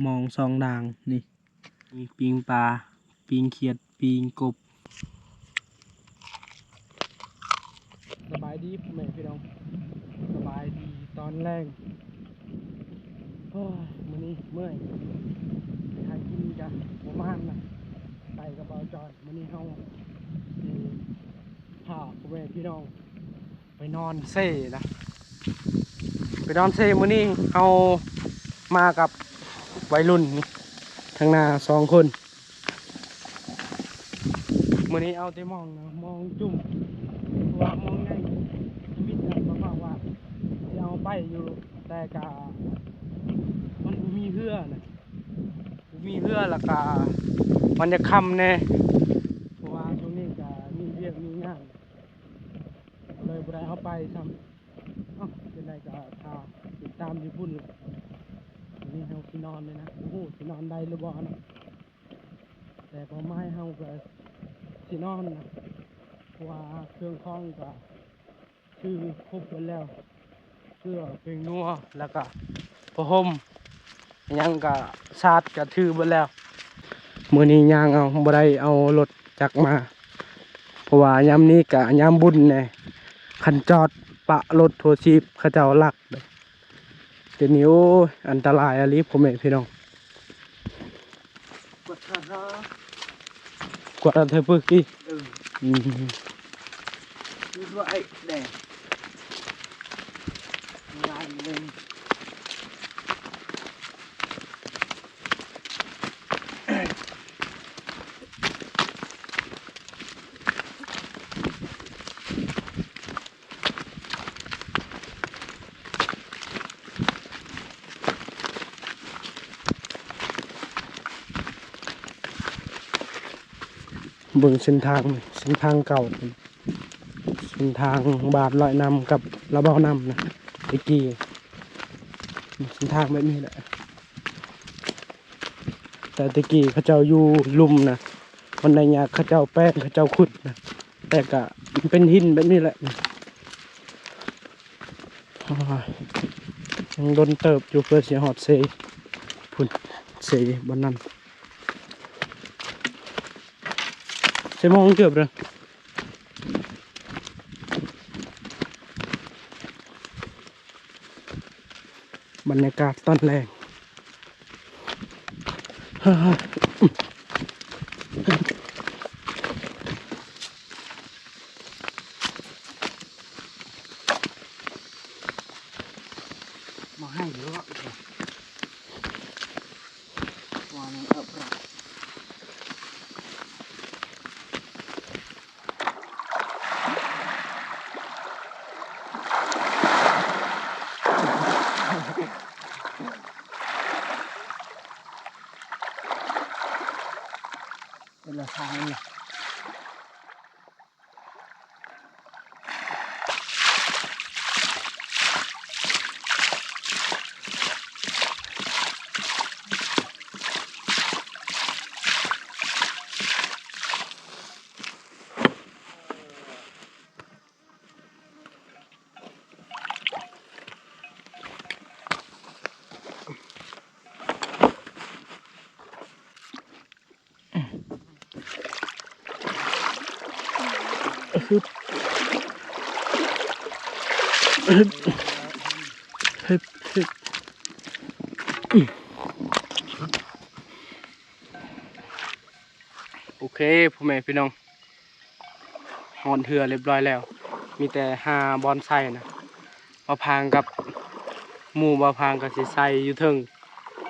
ມອງສອງດ່າງນີ້ ມີປີ້ງປາ, ປີ້ງຂຽດ, ປີ້ງກົບ. ສະບາຍດີພໍ່ແມ່ພີ່ນ້ອງ, ສະບາຍດີຕອນແລງ. ໂອ້ຍ ມື້ນີ້ເມື່ອຍ, ໄປຫາກິນກະບໍ່ມານນະ, ໄປກັບບ່າວຈອນ. ມື້ນີ້ເຮົາຊິພາພໍ່ແມ່ພີ່ນ້ອງ ໄປນອນເຊນະ, ໄປນອນເຊ. ມື້ນີ້ເຮົາມາກັບໄວລຸ້ນທາງໜ້າສອງຄົນ. ມື້ນີ້ເອົາແຕ່ມອງນະ, ມອງຈຸ້ມ, ເພາະວ່າມອງໃຫຍ່ ທຳອິດນະ ກໍເວົ້າວ່າຊິເອົາໄປຢູ່, ແຕ່ກະມັນບໍ່ມີເຮືອນະ, ບໍ່ມີເຮືອ ແລ້ວກະມັນຢາກຄ່ຳແດ່ ເພາະວ່າຊ່ວງນີ້ກະມີວຽກມີງານ ກໍເລີຍບໍ່ໄດ້ເອົາໄປຊ້ຳ. ເອົ້າ ຈັ່ງໃດກໍຖ້າຕິດຕາມຢູ່ພຸ້ນແຫຼະ. ມື້ນີ້ເຮົາຊິນອນເລີຍນະ, ບໍ່ຮູ້ຊິນອນໄດ້ຫຼືບໍ່ນະ, ແຕ່ເປົ້າໝາຍເຮົາກໍຊິນອນນະ, ເພາະວ່າເຄື່ອງຂອງກໍຊື້ຄົບເບິດແລ້ວ, ເສື້ອ ເພງນົວ ແລ້ວກໍຜ້າຫົ່ມ ຫຍັງກະສາດກະຖືເບິດແລ້ວ. ມື້ນີ້ຍ່າງເອົາ, ບໍ່ໄດ້ເອົາລົດຈັກມາ ເພາະວ່າຍາມນີ້ກະຍາມບຸນແດ່, ຄັນຈອດປະລົດໂທຊີບເຂົາເຈົ້າລັກເດ້. ດຽວນີ້ ໂອ້ຍ ອັນຕະລາຍອີ່ຫຼີພໍ່ແມ່ພີ່ນ້ອງ. ກວດທາດເນາະ ກວດເອົາແຕ່ປຶກຕິ. ເອີ ອືມ ຢູ່ດ້ວຍແດ່ ຫຼາຍເລີຍ. ເບິ່ງເສັ້ນທາງ, ເສັ້ນທາງເກົ່າ, ເສັ້ນທາງບ້ານລອຍນ້ຳກັບລະເບົານ້ຳນະ ແຕ່ກີ້ ເສັ້ນທາງແບບນີ້ແຫຼະ. ແຕ່ແຕ່ກີ້ເຂົາເຈົ້າຢູ່ລຸ່ມນະ, ບັນໄດຍາກເຂົາເຈົ້າແປງ ເຂົາເຈົ້າຂຸດນະ, ແຕ່ກະເປັນຫີນແບບນີ້ແຫຼະ. ໂອ້ຍ ຍັງດົນເຕີບຢູ່ເພື່ອຊິຮອດເຊພຸ້ນ, ເຊບ່ອນນັ້ນ ເຊມອງເກືອບເດີ. ບັນຍາກາດຕອນແລງ. ມາໃຫ້ເນາະ ວ່າແມ່ນເອົາປາ. ເປັນລະທາງນີ້. ໂອເຄ ພໍ່ແມ່ພີ່ນ້ອງ ຮອດເຮືອລຽບຮ້ອຍແລ້ວ, ມີແຕ່ຫາບ່ອນໃສ່ນະ. ບ່າວພາງກັບໝູ່ບ່າວພາງກໍຊິໃສ່ຢູ່ເທິງ,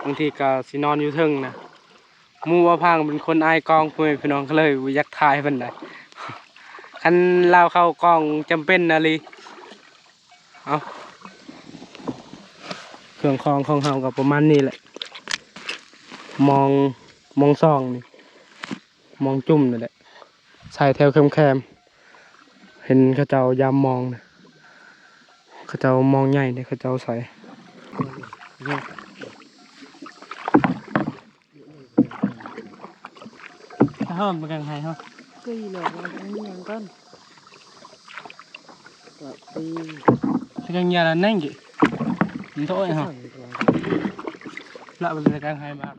ບາງທີກໍຊິນອນຢູ່ເທິງນະ. ໝູ່ບ່າວພາງເປັນຄົນອາຍກ້ອງ ພໍ່ແມ່ພີ່ນ້ອງ ກໍເລີຍບໍ່ຢາກຖ່າຍປານໃດ, ຄັນລາວເຂົ້າກ້ອງຈຳເປັນອີ່ຫຼີ. ເອົາ ເຄື່ອງຂອງຂອງເຮົາກໍປະມານນີ້ແຫຼະ, ມອງ ມອງສອງນີ້ ມອງຈຸ້ມນີ້ແຫຼະ ໃສ່ແຖວແຄມໆ. ເຫັນເຂົາເຈົ້າຢາມມອງນະ, ເຂົາເຈົ້າມອງໃຫຍ່ເດ້ ເຂົາເຈົ້າໃສ່. ເຮົາມັນກັນໃຫ້ເຮົາ ຄືອີ່ຫຼອກມັນມີຫຍັງກ່ອນ ກໍຕີ ສະກັງຍາລະແໜງກິ ມັນໂຕເຮົາ. ລະມັນເປັນການໃຫ້ມາ.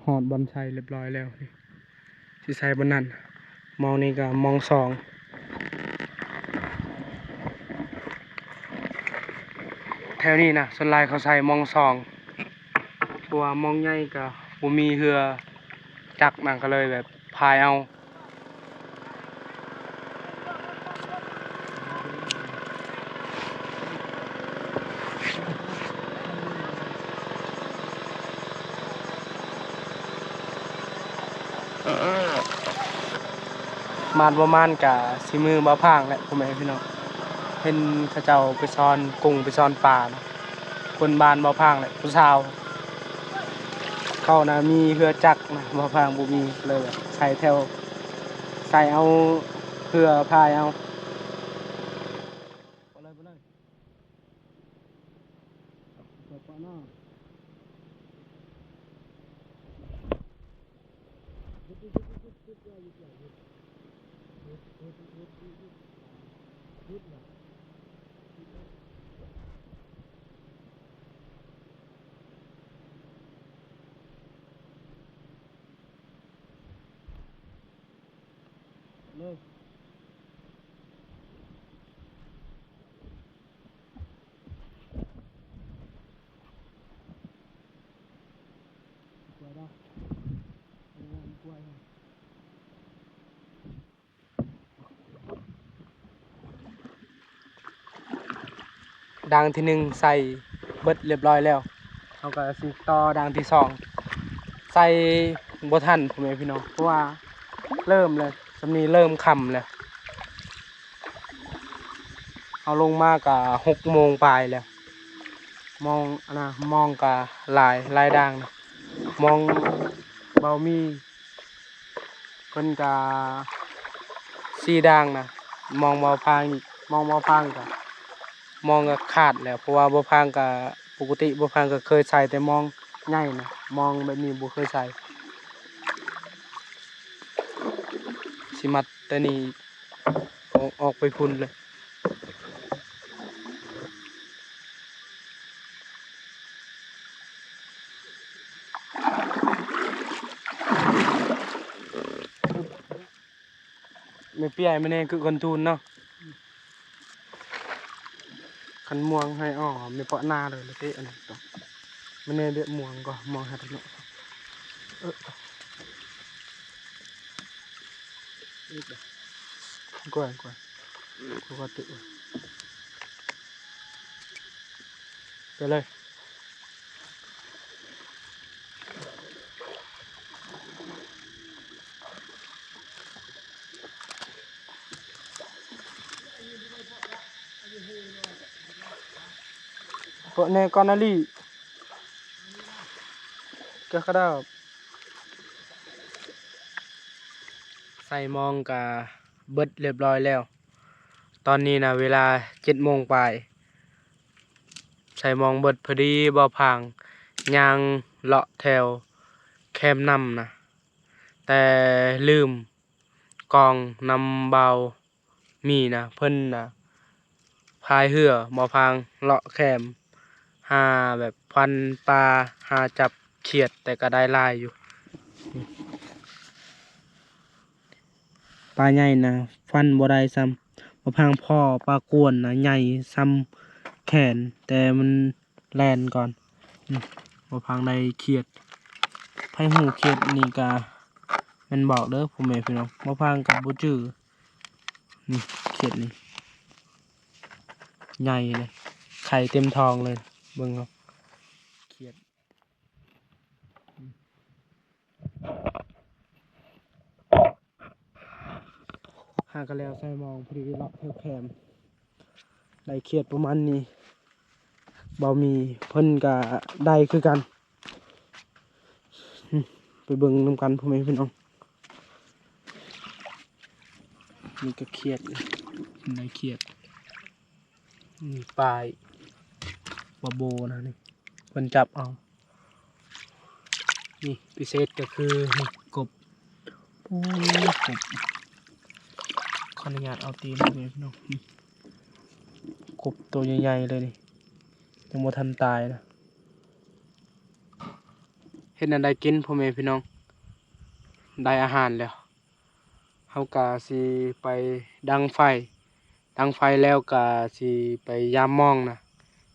ຮອດບ່ອນໃສ່ຮຽບຮ້ອຍແລ້ວ ຊິໃສ່ບ່ອນນັ້ນ. ມອງນີ້ກໍມອງສອງ ແຖວນີ້ນະ ສ່ວນຫຼາຍເຂົາໃສ່ມອງສອງ ເພາະວ່າມອງໃຫຍ່ກໍບໍ່ມີເຮືອຈັກນະ ກໍເລີຍແບບພາຍເອົາ. ມານບໍ່ມານກະສີມືບ່າວພາງແຫຼະ ພໍ່ແມ່ພີ່ນ້ອງ. ເຫັນເຂົາເຈົ້າໄປຊ້ອນກຸ້ງໄປຊ້ອນປານະ ຄົນບ້ານບ່າວພາງແຫຼະ ຜູ້ສາວ. ເຂົານະມີເຮືອຈັກນະ ບ່າວພາງບໍ່ມີ ເລີຍໃສ່ແຖວ ໃສ່ເອົາເຮືອພາຍເອົາ. ດາງທີໜຶ່ງໃສ່ເບິດຮຽບຮ້ອຍແລ້ວ ເຮົາກໍຊິຕໍ່ດາງທີສອງ ໃສ່ບໍ່ທັນ ພໍ່ແມ່ພີ່ນ້ອງ ເພາະວ່າເລີ່ມແລ້ວ ຊ່ຳນີ້ເລີ່ມຄ່ຳແລ້ວ. ເຮົາລົງມາກະຫົກໂມງປາຍແລ້ວ ມອງ ອັນນະ ມອງກະຫຼາຍ ຫຼາຍດາງນະ ມອງເບົາມີ ເພິ່ນກະສີ່ດາງນະ ມອງບໍ່ພາງອີກ ມອງບໍ່ພາງກະ ມອງກະຂາດແລ້ວ ເພາະວ່າບໍ່ພາງກະ ປົກກະຕິບໍ່ພາງກະເຄີຍໃສ່ແຕ່ມອງໃຫຍ່ນະ ມອງແບບນີ້ບໍ່ເຄີຍໃສ່ ຊິມັດແຕ່ນີ້ ອອກ ອອກໄປພຸ້ນເລີຍ. ແມ່ເປ້ຍ ແມ່ແນງຄືຄົນທູນເນາະ ຄັນມ່ວງໃຫ້ອອກ ແມ່ເປາະໜ້າເລີຍ ແລ້ວເຕະອັນນີ້ ແມ່ແນງເບຍມ່ວງກໍ ມ່ວງໃຫ້ເນາະ ເອີ ກວນ ກວນ ກູກໍຕຶກ ໄປເລີຍ. ເປີດແນ່ກ່ອນນາລີ ກະຂະດາບ ໃສ່ມອງກະເບິດຮຽບຮ້ອຍແລ້ວ. ຕອນນີ້ນະ ເວລາເຈັດໂມງປາຍ ໃສ່ມອງເບິດພໍດີ ບ່າວພາງຍ່າງເລາະແຖວແຄມນ້ຳນະ ແຕ່ລືມກອງນຳບ່າວມີນະ ເພິ່ນນະພາຍເຮືອ ບ່າວພາງເລາະແຄມ ຫາແບບຟັນປາ ຫາຈັບຂຽດ ແຕ່ກະໄດ້ຫຼາຍຢູ່. ປາໃຫຍ່ນະຟັນບໍ່ໄດ້ຊ້ຳ ບ່າວພາງພໍ້ປາກວນນະໃຫຍ່ຊ້ຳແຂນ ແຕ່ມັນແລ່ນກ່ອນ. ບ່າວພາງໄດ້ຂຽດ ໃຜຮູ້ຂຽດນີ້ກະແມ່ນບອກເດີພໍ່ແມ່ພີ່ນ້ອງ ບ່າວພາງກະບໍ່ຈື່. ນີ້ຂຽດນີ້ໃຫຍ່ເລີຍ ໄຂ່ເຕັມທ້ອງເລີຍ ເບິ່ງເອົາຂຽດ. ຫາກະແລ້ວໃສ່ມອງ ພໍດີເລາະແຖວແຄມ ໄດ້ຂຽດປະມານນີ້ ເບົາມີເພິ່ນກະໄດ້ຄືກັນ. ໄປເບິ່ງນຳກັນພໍ່ແມ່ພີ່ນ້ອງ ນີ້ກະຂຽດ ໄດ້ຂຽດ. ນີ້ປາ ປາໂບນະນີ້ ເພິ່ນຈັບເອົາ. ນີ້ພິເສດກໍຄືນີ້ ກົບ. ໂອ້ ກົບ. ຂໍອະນຸຍາດເອົາຕີນເລີຍພີ່ນ້ອງ. ນີ້ ກົບໂຕໃຫຍ່ໆເລີຍນີ້ ຍັງບໍ່ທັນຕາຍນະ. ເຮັດແນວໃດກິນ ພໍ່ແມ່ພີ່ນ້ອງ? ໄດ້ອາຫານແລ້ວ ເຮົາກະຊິໄປດັງໄຟ, ດັງໄຟແລ້ວກະຊິໄປຢາມມອງນະ,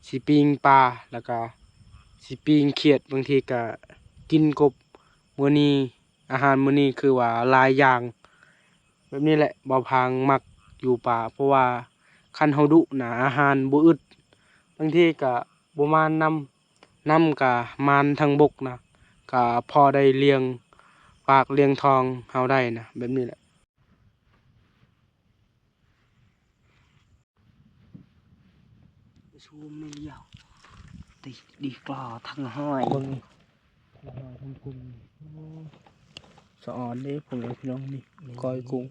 ຊິປີ້ງປາ ແລ້ວກະຊິປີ້ງຂຽດ, ບາງທີກະກິນກົບ. ມື້ນີ້ ອາຫານມື້ນີ້ຄືວ່າຫຼາຍຢ່າງ. ແບບນີ້ແຫຼະ ບ່າວພາງມັກຢູ່ປ່າ ເພາະວ່າຄັນເຮົາດຸນະ ອາຫານບໍ່ອຶດ, ບາງທີກະບໍ່ມານນຳ, ນຳກະມານທາງບົກນະ, ກະພໍໄດ້ລ້ຽງປາກລ້ຽງທ້ອງເຮົາໄດ້ນະ, ແບບນີ້ແຫຼະ. ຊູມນີ້ຍາວ ຕິດີກວ່າທັງຫ້ອຍ ເບິ່ງນີ້ ທັງຫ້ອຍທັງກຸ້ງ. ໂອ້ ສະອອນເດ້ ພໍ່ແມ່ພີ່ນ້ອງ. ນີ້ ນີ້ ກ້ອຍກຸ້ງ.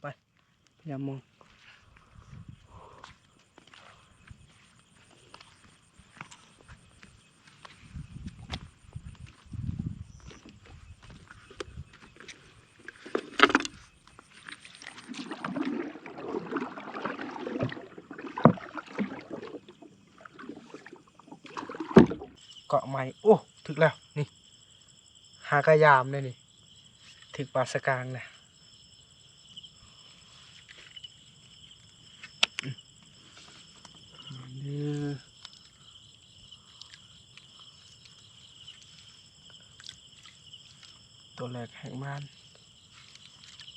ໄປ ພະຍາຍາມມອງ. ເກາະໄມ້. ໂອ້ ຖືກແລ້ວນີ້. ຫາກະຍາມເດ້ນີ້ ຖືກປາສະກາງນະ. ຕົວແລກແຮງມານ.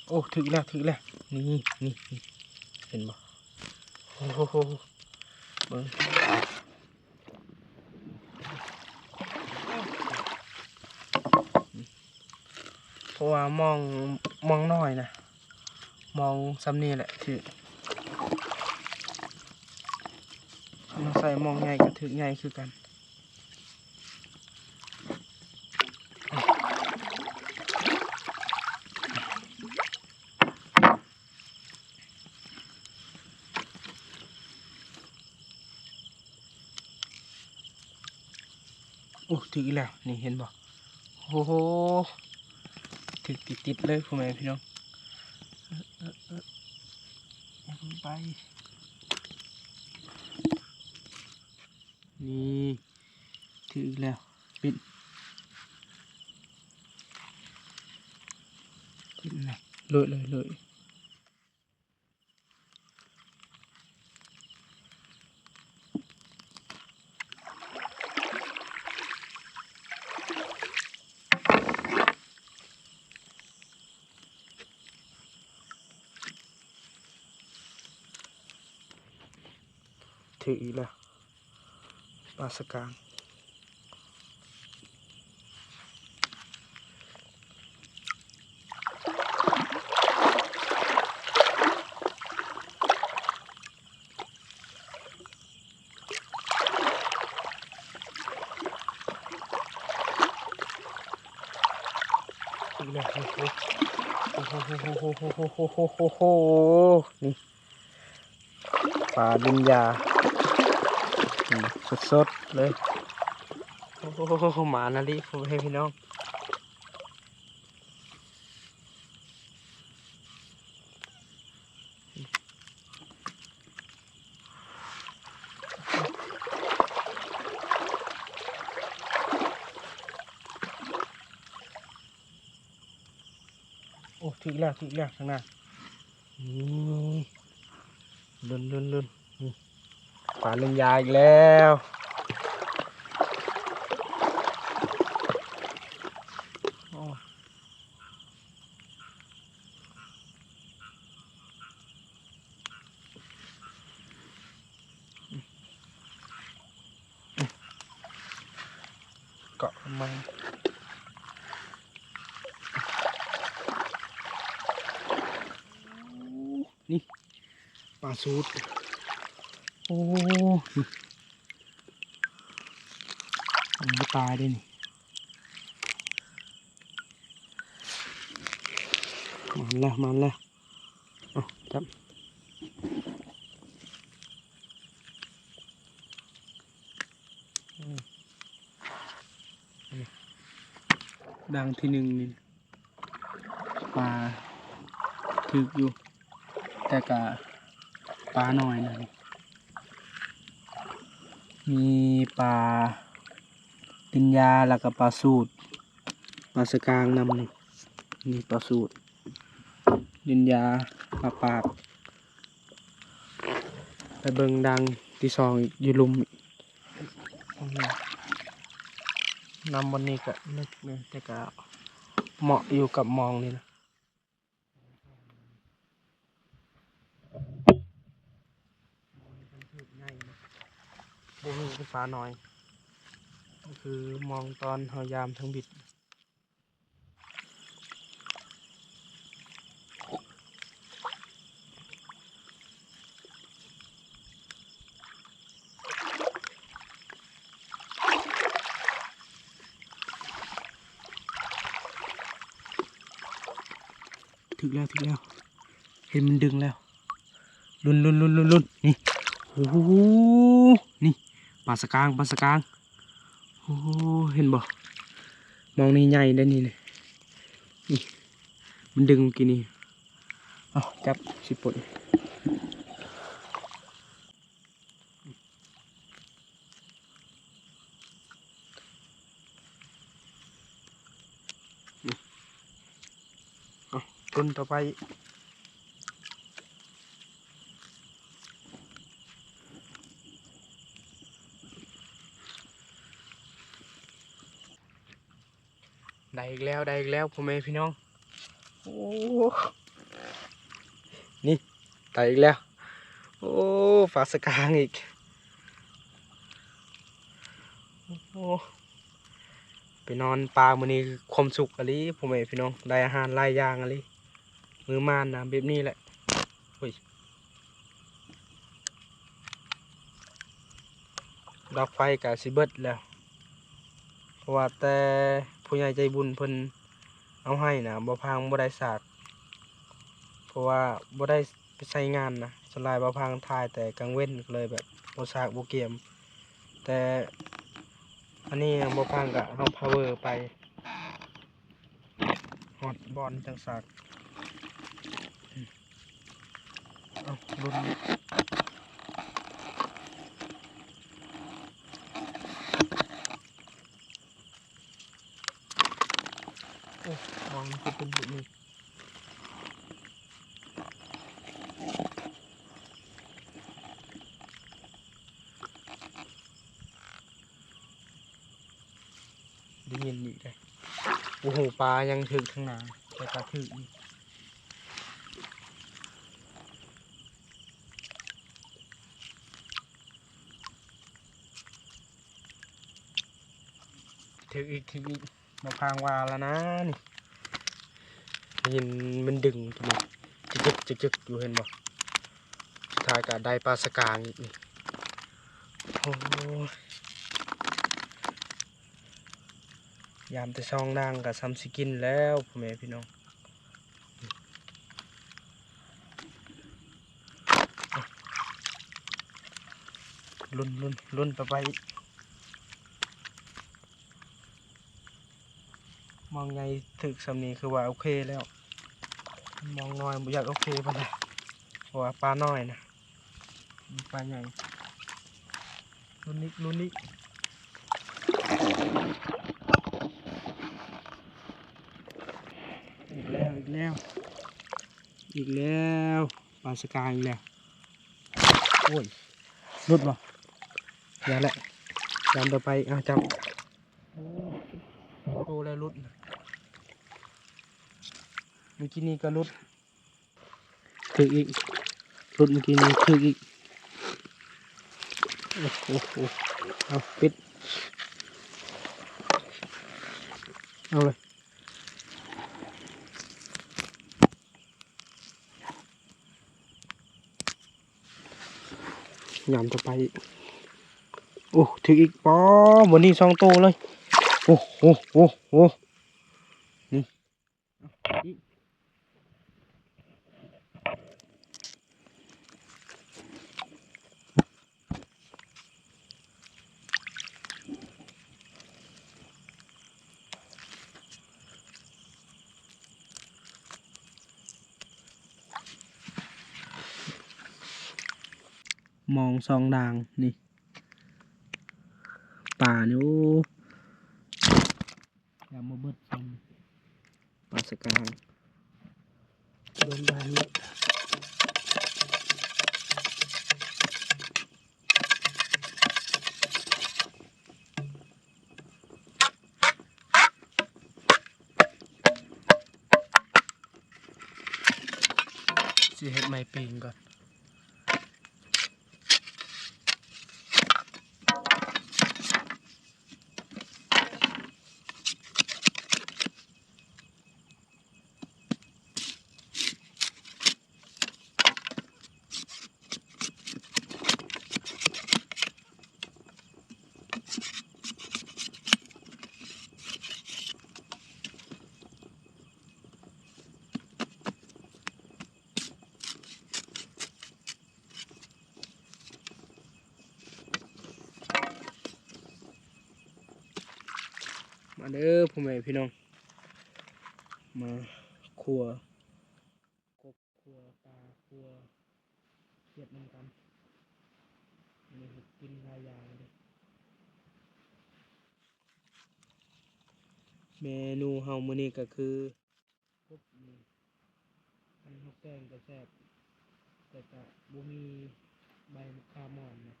ໂອ້ ຖືກແລ້ວ ຖືກແລ້ວ. ນີ້ ນີ້ ນີ້ ເຫັນບໍ່? ໂອ້ໂຫ ເບິ່ງ. ເພາະວ່າມອງ ມອງນ້ອຍນະ, ມອງສ່ຳນີ້ແຫຼະຖືກ. ມາໃສ່ມອງໃຫຍ່ກໍຖືກໃຫຍ່ຄືກັນ. ໂອ້ ຖືກອີກແລ້ວ ນີ້ເຫັນບໍ່? ໂອ້ໂຫ ຖືກຕິດໆເລີຍ ພໍ່ແມ່ພີ່ນ້ອງ. ເອີ ເອີ ເອີ ໄປ ນີ້ ຖືກອີກແລ້ວ. ປິ່ນ ຂຶ້ນນະ ເລີຍ ເລີຍ ເລີຍ. ຖືກອີກແລ້ວ ປາສະກາງ. ນີ້ ປາລິນຍາ ອືມ ສົດໆເລີຍ. ໂອ້ໂຫ ໝານອີ່ຫຼີ ພໍ່ແມ່ພີ່ນ້ອງ. ໂອ້ ຖືກແລ້ວ ຖືກແລ້ວ ທາງໜ້າ. ນີ້ ລຸ້ນໆໆ ນີ້ ປາລິນຍາອີກແລ້ວ. ໂອ້ ເກາະໄມ້ ນີ້ ປາສູດ. ໂອ້ ມັນບໍ່ຕາຍເດ້ນີ້. ມາແລ້ວ ມາແລ້ວ. ເອົາ ຈັບ. ດັງທີໜຶ່ງນີ້ ປາຖືກຢູ່ ແຕ່ກະປານ້ອຍນະ. ມີປາລິນຍາ ແລ້ວກະປາສູດ ປາສະກາງນຳນີ້. ນີ້ປາສູດ ລິນຍາ ປາປາກ. ໄປເບິ່ງດັງທີສອງອີກ ຢູ່ລຸ່ມອີກ. ນ້ຳບ່ອນນີ້ກະເລິກເລີຍ ແຕ່ກະເໝາະຢູ່ກັບມອງນີ້ນະ. ບໍ່ມີ ຄືປານ້ອຍ ຄືມອງຕອນເຮົາຍາມເທິງບິດ. ຖືກແລ້ວ ຖືກແລ້ວ ເຫັນມັນດຶງແລ້ວ. ລຸ້ນ ລຸ້ນ ລຸ້ນ ລຸ້ນ ລຸ້ນ ນີ້ ໂອ້ໂຫ ນີ້ ປາສະກາງ ປາສະກາງ. ໂອ້ ເຫັນບໍ່ ມອງນີ້ໃຫຍ່ເດ້ນີ້ ນີ້ ມັນດຶງກີ້ນີ້. ເອົາ ຈັບ ຊິປົດ. ເອົາ ລຸ້ນຕໍ່ໄປ. ໄດ້ອີກແລ້ວ ໄດ້ອີກແລ້ວ ພໍ່ແມ່ພີ່ນ້ອງ. ໂອ້ ນີ້ ໄດ້ອີກແລ້ວ. ໂອ້ ປາສະກາງອີກ. ໂອ້ ໄປນອນປ່າມື້ນີ້ຄືຄວາມສຸກອີ່ຫຼີ ພໍ່ແມ່ພີ່ນ້ອງ ໄດ້ອາຫານຫຼາຍຢ່າງອີ່ຫຼີ. ມື້ມານນະແບບນີ້ແຫຼະ. ໂອ້ຍ ດອກໄຟກະຊິເບິດແລ້ວ ເພາະວ່າແຕ່ຜູ້ໃຫຍ່ໃຈບຸນເພິ່ນເອົາໃຫ້ນະ ບ່າວພາງບໍ່ໄດ້ສາກ ເພາະວ່າບໍ່ໄດ້ໄປໃຊ້ງານນະ. ສ່ວນຫຼາຍບ່າວພາງຖ່າຍແຕ່ກາງເວັນ ກະເລີຍແບບບໍ່ສາກບໍ່ກຽມ. ແຕ່ອັນນີ້ບ່າວພາງກະເອົາພາວເວີໄປ ຮອດບ່ອນຈັກສາກ. ເອົາ ລຸ້ນ ໂອ້ ມອງຄືເປັນແບບນີ້. ໄດ້ຍິນອີກເດ້. ໂອ້ໂຫ ປາຍັງຖືກທາງໜ້າ ແຕ່ກະຖືກອີກ. ຖືກອີກ ຖືກອີກ. ມາພາງວ່າລະນະນີ້ ໄດ້ຍິນມັນດຶງຢູ່ ຈຶກໆ ຈຶກໆ ຢູ່ ເຫັນບໍ່? ສຸດທ້າຍກະໄດ້ປາສະກາງອີກນີ້. ໂອ້ຍ ຍາມແຕ່ສອງນາງກະສ່ຳຊິກິນແລ້ວ ພໍ່ແມ່ພີ່ນ້ອງ. ລຸ້ນ ລຸ້ນ ລຸ້ນຕໍ່ໄປອີກ. ມອງໃຫຍ່ຖືກສ່ຳນີ້ຄືວ່າໂອເຄແລ້ວ. ມອງນ້ອຍບໍ່ຢາກໂອເຄປານໃດ ເພາະວ່າປານ້ອຍນະ ມີປາໃຫຍ່. ລຸ້ນອີກ ລຸ້ນອີກ. ອີກແລ້ວ ອີກແລ້ວ ອີກແລ້ວ. ປາສະກາງອີກແລ້ວ. ໂອ້ຍ ຫຼຸດບໍ່? ຢ່າແຫຼະ ຍາມຕໍ່ໄປ. ເອົາ ຈັບ. ໂອ້ ໂຕແລ້ວຫຼຸດ. ເມື່ອກີ້ນີ້ກະຫຼຸດ. ຖືກອີກ. ຫຼຸດເມື່ອກີ້ນີ້ຖືກອີກ. ໂອ້ໂຫ ເອົາ ປິດ. ເອົາເລີຍ. ຍາມຕໍ່ໄປ. ໂອ້ ຖືກອີກ. ປໍ ມື້ນີ້ສອງໂຕເລີຍ. ໂອ້ໂຫ ໂອ້ໂຫ ນີ້. ໂ ມອງສອງດ່າງນີ້ ປານີ້ ໂອ້ ຢາມບໍ່ເບິດຊ້ຳ ປາສະກາງ ໂດນບານໝົດ. ຊິເຮັດໄມ້ປີ້ງກ່ອນ. ມາເດີພໍ່ແມ່ພີ່ນ້ອງ ມາຄົວ ກົບ ຂົ້ວປາ ຂົ້ວຂຽດນຳກັນ. ມື້ນີ້ເຮັດກິນຫຼາຍຢ່າງເດ້. ເມນູເຮົາມື້ນີ້ກໍຄື ກົບນີ້ ອັນເຮົາແກງກໍແຊບ ແຕ່ກະບໍ່ມີໃບມະຂາມອ່ອນນະ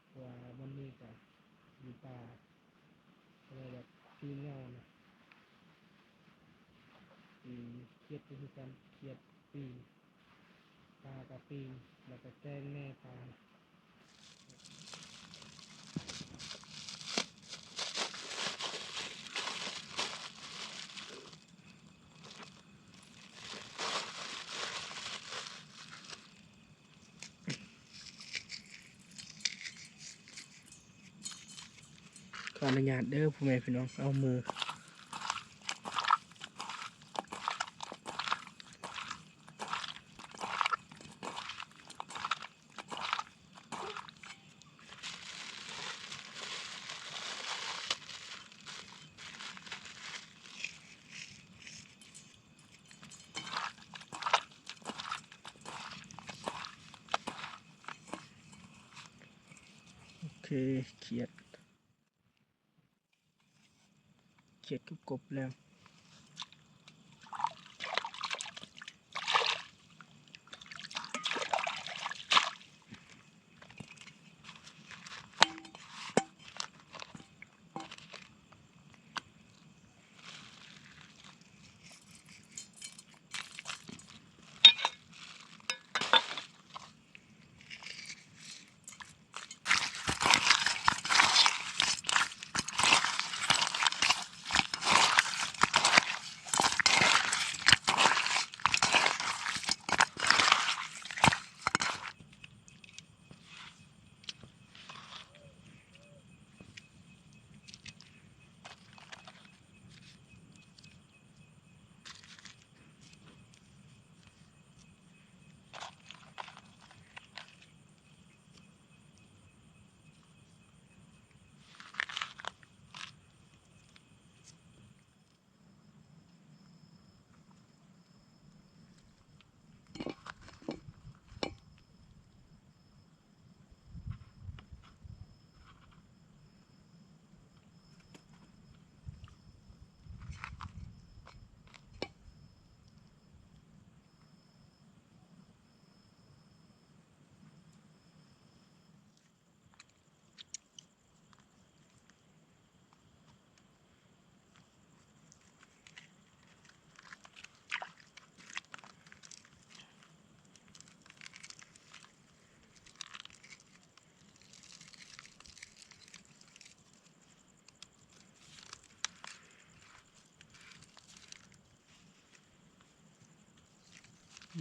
ເພາະວ່າມັນມີກະຢູ່ປ່າ ກໍເລີຍແບບປີ້ງເຫງົານະ. ອືມ ຂຽດກໍຄືກັນ ຂຽດປີ້ງ ປາກະປີ້ງ ແລ້ວກະແກງແດ່ປາ. ຂໍອະນຸຍາດເດີພໍ່ແມ່ພີ່ນ້ອງ ເອົາມື. ໂອເຄ ຂຽດ ຂຽດກໍກົບແລ້ວ.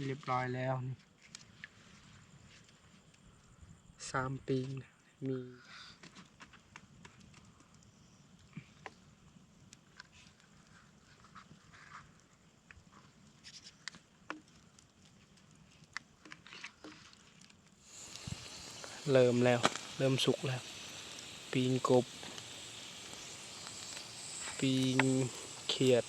ຮຽບຮ້ອຍແລ້ວ ສາມປີ ມີ ເລີ່ມແລ້ວ ເລີ່ມສຸກແລ້ວ ປີ້ງກົບ ປີ້ງຂຽດ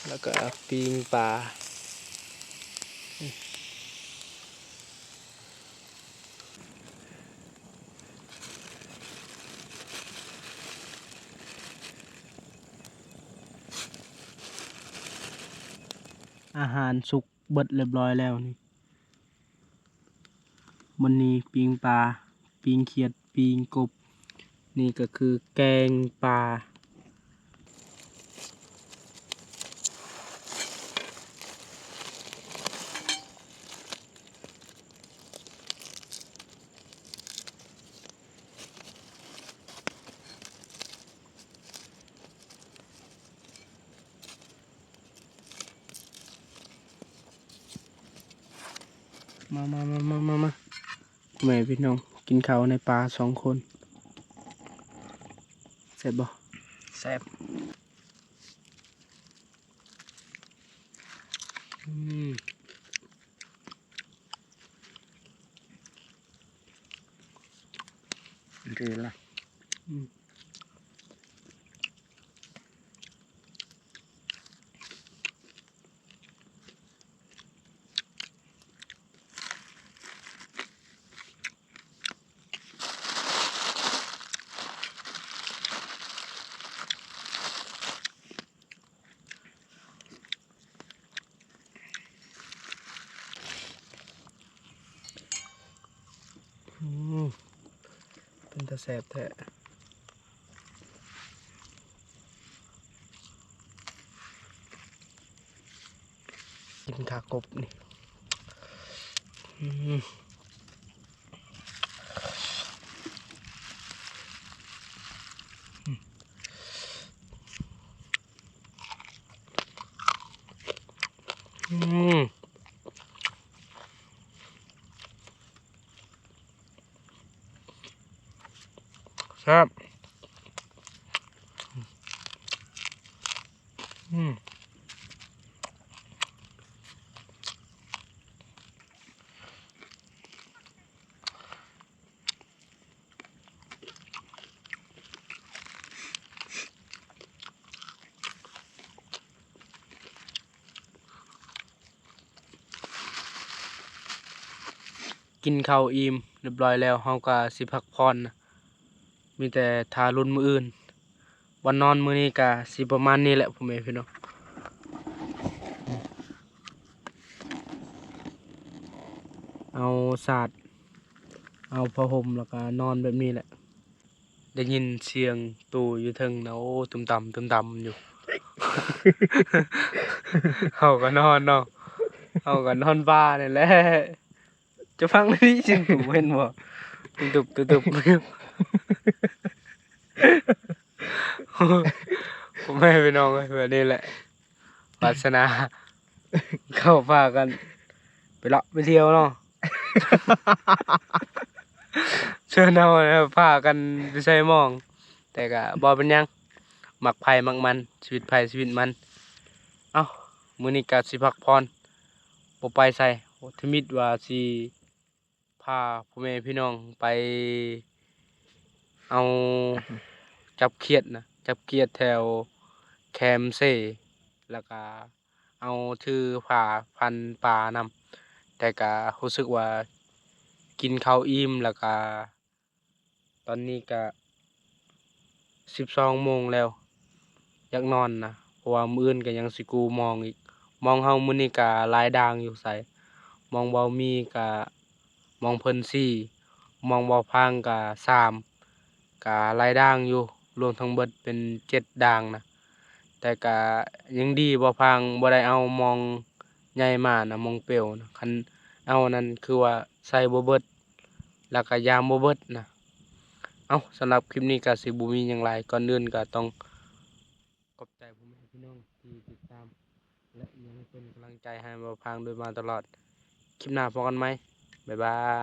ແລ້ວກະປີ້ງປາ. ອາຫານສຸກເບິດລຽບລ້ອຍແລ້ວນີ້. ມື້ນີ້ປີ້ງປາ, ປີ້ງຂຽດ, ປີ້ງກົບ, ນີ້ກໍຄືແກງປາ. ມາ ມາ ມາ ມາ ມາ ມາ ແມ່ພີ່ນ້ອງ ກິນເຂົ້າໃນປ່າສອງຄົນ ແຊບບໍ່? ແຊບ. ອືມ ດີລະ ອືມ. ອືມ ເປັນຕາແຊບແທ້. ກິນຂາກົບນີ້ ອືມ ອືມ. ແຊບ ອືມ. ກິນເຂົ້າອີ່ມລຽບລ້ອຍແລ້ວ ເຮົາກໍຊິພັກຜ່ອນນະ ມີແຕ່ຖ້າລຸ້ນມື້ອື່ນ. ບ່ອນນອນມື້ນີ້ກະຊິປະມານນີ້ແຫຼະ ພໍ່ແມ່ພີ່ນ້ອງ ເອົາສາດ ເອົາຜ້າຫົ່ມ ແລ້ວກະນອນແບບນີ້ແຫຼະ. ໄດ້ຍິນສຽງຕູ້ຢູ່ເທິງນະ ໂອ້ ຕຸ້ມຕຳ ຕຸ້ມຕຳຢູ່. ເຮົາກໍນອນເນາະ ເຮົາກໍນອນປ່ານີ້ແຫຼະ. ຈະຟັງດີໆ ສຽງຕູ້ເຫັນບໍ່? ຕຸບໆ ຕຸບໆ ຢູ່. ໂອ້ຍ ພໍ່ແມ່ພີ່ນ້ອງເອີຍ ແບບນີ້ແຫຼະ ວາສະໜາ ເຂົາພາກັນໄປເລາະໄປທ່ຽວເນາະ ເຊີນເຮົາພາກັນໄປໃສ່ໝອງ ແຕ່ກະບໍ່ເປັນຫຍັງ ມັກໃຜມັກມັນ ຊີວິດໃຜຊີວິດມັນ. ເອົ້າ ມື້ນີ້ກະຊິພັກຜ່ອນ ບໍ່ໄປໃສ ທຳອິດວ່າຊິ ພາພໍ່ແມ່ພີ່ນ້ອງໄປເອົາຈັບຂຽດນະ ຈັບຂຽດແຖວແຄມເຊ ແລ້ວກະເອົາຖືພາພັນປານຳ ແຕ່ກະຮູ້ສຶກວ່າກິນເຂົ້າອີ່ມ ແລ້ວກະຕອນນີ້ກະສິບສອງໂມງແລ້ວ ຢາກນອນນະ ເພາະວ່າມື້ອື່ນກໍຍັງຊິກູ້ມອງອີກ. ມອງເຮົາມື້ນີ້ກໍຫຼາຍດ່າງຢູ່ໃສ ມອງເບົາມີກໍ ມອງເພິ່ນສີ່ ມອງເບົາພາງກໍສາມ ກໍຫຼາຍດ່າງຢູ່ ລວມທັງເບິດເປັນເຈັດດ່າງນະ. ແຕ່ກໍຍັງດີເບົາພາງບໍ່ໄດ້ເອົາມອງໃຫຍ່ມານະ ມອງເປວນະ ຄັນເອົານັ້ນຄືວ່າໃສ່ບໍ່ເບິດ ແລ້ວກໍຢາມບໍ່ເບິດນະ. ເອົ້າ ສຳລັບຄລິບນີ້ກໍຊິບໍ່ມີຫຍັງຫຼາຍ ກ່ອນອື່ນກໍຕ້ອງຂອບໃຈພໍ່ແມ່ພີ່ນ້ອງທີ່ຕິດຕາມ ແລະ ຍັງເປັນກຳລັງໃຈໃຫ້ເບົາພາງໂດຍມາຕະຫຼອດ. ຄລິບໜ້າພໍ້ກັນໃໝ່ ບາຍບາຍ.